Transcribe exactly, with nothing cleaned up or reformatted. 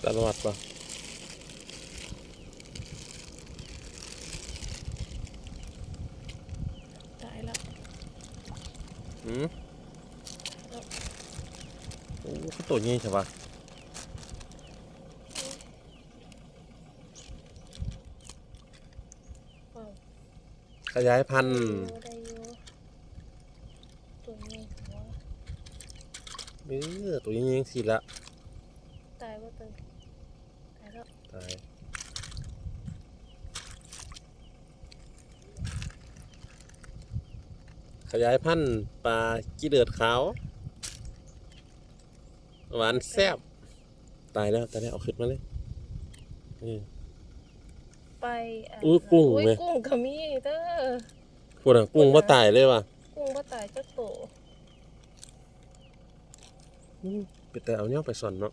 ตลอดป่ะ ตายแล้ว อืม โอ้ คือตัวใหญ่ใช่ปะ ว้าว ขยายพันธุ์ ได้อยู่ตัวนี้หัว เออ ตัวใหญ่ยังสิละ ตายว่าตัวตายแล้ว ตาย ขยายพันธุ์ปลาขี้เดือดขาว หวานแซ่บ ตายแล้ว ตายแล้ว เอาขึ้นมาเลย เออ ไปะ อุ๊ยกุ้ง อุ๊ย ไง กุ้งก็มีเด้อ พูดอ่ะ กุ้งว่าตายเลยว่ะ กุ้งว่าตายเจ้าโต อืม เป็นแต่เอาเนี่ยไปสอนเนาะ